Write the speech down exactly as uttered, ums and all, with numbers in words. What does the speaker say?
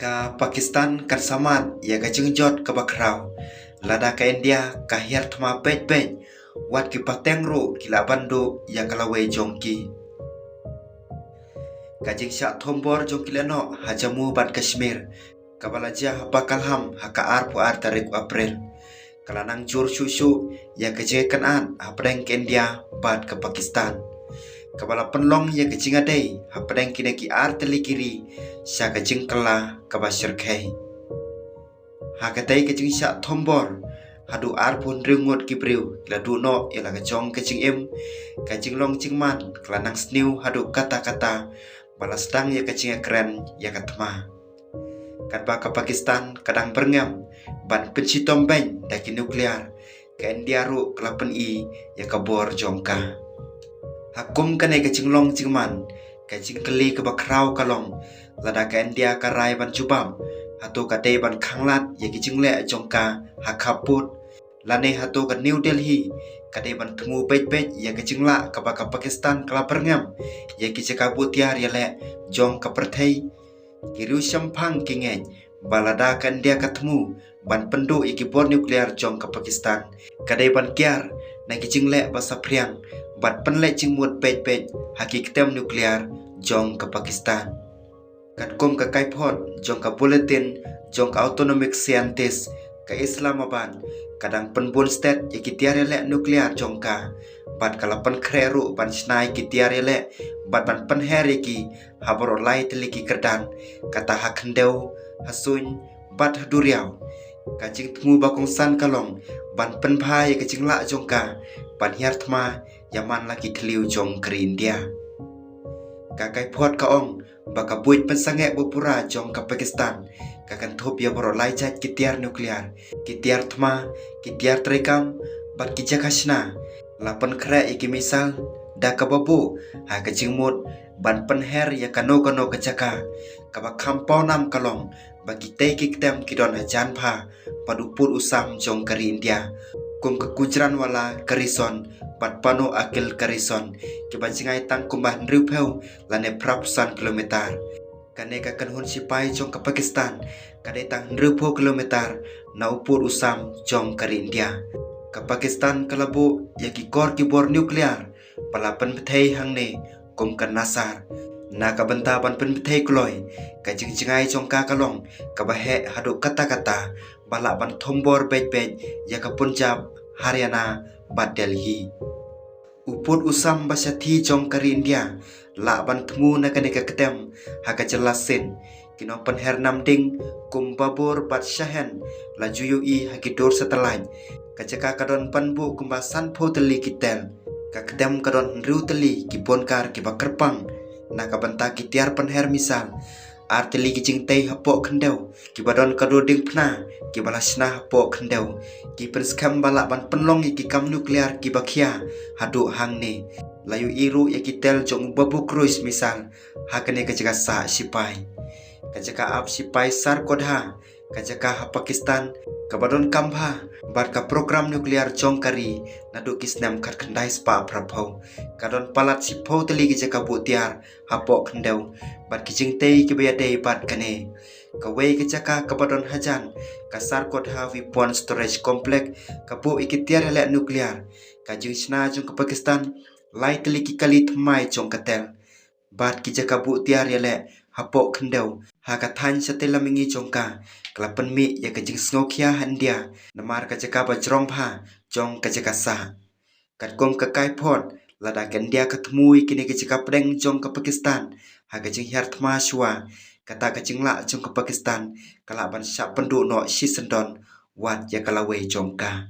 Ka Pakistan kan sa mad ïa ka jingjot kaba khraw lada ka India ka hiar thma beit beit, wat ki pateng ruh ki lah ban duh ïa ka lawei jong ki. Ka jingshah thombor jong ki lehnoh ha Jammu bad Kashmir, kaba la jia ha Pahalgam ha ka arphew ar tarik April, ka la nang jur shuh shuh ïa ka jingkynad hapdeng ka India bad ka Pakistan, kaba la pynlong ïa ka jingïadei hapdeng kine ki ar tylli ki ri sha ka jingkylla kaba shyrkhei. Ha katei ka jingshah thombor, haduh arphew hynriew ngut ki briew ki la duh noh ïa la ka jong ka jingim. Ka jinglong jingman ka la nang sniew haduh katta katta, ba la sdang ïa ka jingïakren ïa ka thma. Katba ka Pakistan ka dang byrngem ban pynshitom beiñ da ki nuclear, ka India ruh ka la pyni ïa ka bor jong ka. Ha kum kane ka jinglong jingman, ka jingkylli kaba khraw ka long, lada ka India ka rai ban jubab, hato ka dei ban khanglad ïa ki jingleh jong ka ha khappud, lane hato ka New Delhi ka dei ban thmu beit beit ïa ka jinglah kaba ka Pakistan ka la byrngem ïa ki jaka buh tiar ïaleh jong ka pyrthei. Ki riewshemphang ki ngeit ba lada ka India ka thmu ban pynduh ïa ki bor nuclear jong ka Pakistan, ka dei ban kiar na ki jingleh ba saphriang bad pynleit jingmut beit beit ha ki ktem nuclear jong ka Pakistan. Katkum ka kaiphod jong ka bulletin jong ka Autonomic Scientist, ka Islamabad ka dang pynbun stet ïa ki tiar ïaleh nuclear jong ka, bad ka la pynkhreh ruh ban shna ïa ki tiar ïaleh bad ban pynher ïa ki ha baroh lai tylli ki kyrdan, kata ha khyndew, ha suiñ bad ha duriaw. Ka jingthmu ba kongsan ka long ban pynbha ïa ka jinglah jong ka ban hiar thma ïa man la ki thliew jong ka ri India. Ka kaiphod ka ong ba ka buit pynsangeh ba pura jong ka Pakistan ka kynthup ïa baroh lai jait ki tiar nuclear, ki tiar thma, ki tiar treikam bad ki jaka shna. La pynkhreh ïa ki missile da kaba buh ha ka jingmut ban pynher ïa kano kano ka jaka. Kaba kham pawnam ka long ba kitei ki ktem ki don hajan bha bad u pud u sam jong ka ri India, kum ka Gujranwala garrison bad Pano Akhil garrison, kiba jngai tang kumba hynriewphew lane phraphew san kilometer. Kane ka kynhun sipai jong ka Pakistan ka dei tang hynriewphew kilometer na u pud u sam jong ka ri India. Ka Pakistan ka la buh ïa ki kor ki bor nuclear ba la pynbthei hangne kum ka NASAR, na ka bynta ban pynbthei kloi. Ka jingjngai jong ka ka long kaba heh haduh katta katta, ba lah ban thombor beit beit ïa ka Punjab, Haryana bad Delhi. U pud u sam ba shathie jong ka ri India lah ban thmu na kane ka ktem ha ka jylla Sindh, ki nongpynher namding kum Babur bad Shahin la ju ïohi ha ki dur satellite. Ka jaka ka don ban buh kumba sanphew tylli ki tel. Ka ktem ka don hynriew tylli ki bunker kiba kyrpang na ka bynta ki tiar pynher missile. Ar tylli ki jingtei hapoh khyndew kiba don ka dur diengphna kiba la shna hapoh khyndew. Ki pynskhem ba lah ban pynlong ïa ki kam nuclear kiba khia haduh hangne. La ïohi ruh ïa ki tel jong u Babur cruise missile ha kane ka jaka sah sipai. Ka jaka ap sipai Sargodha, ka jaka ha Pakistan kaba donkam bha bad ka program nuclear jong ka ri naduh ki snem khatkhyndai spah phraphew, ka don palat shiphew tylli ki jaka buh tiar hapoh khyndew bad ki jingtei kiba ïadei bad kane. Kawei ka jaka kaba don hajan, ka Sargodha Weapon Storage Complex, ka buh ïa ki tiar ïaleh nuclear. Ka jingshna jong ka Pakistan, lai tylli ki kali thymmai jong ka tel bad ki jaka buh tiar ïaleh hapoh khyndew ha ka thaiñ shatei lam mihngi jong ka, ka la pynmih ïa ka jingsngewkhia ha India namar ka jaka ba jrong bha jong ka jaka sah. Katkum ka kaiphod, lada ka India ka thmu ïa kine ki jaka pdeng jong ka Pakistan ha ka jinghiar thma shuwa, kata ka jinglah jong ka Pakistan ka lah ban shah pynduh noh shisyndon wat ïa ka lawei jong ka.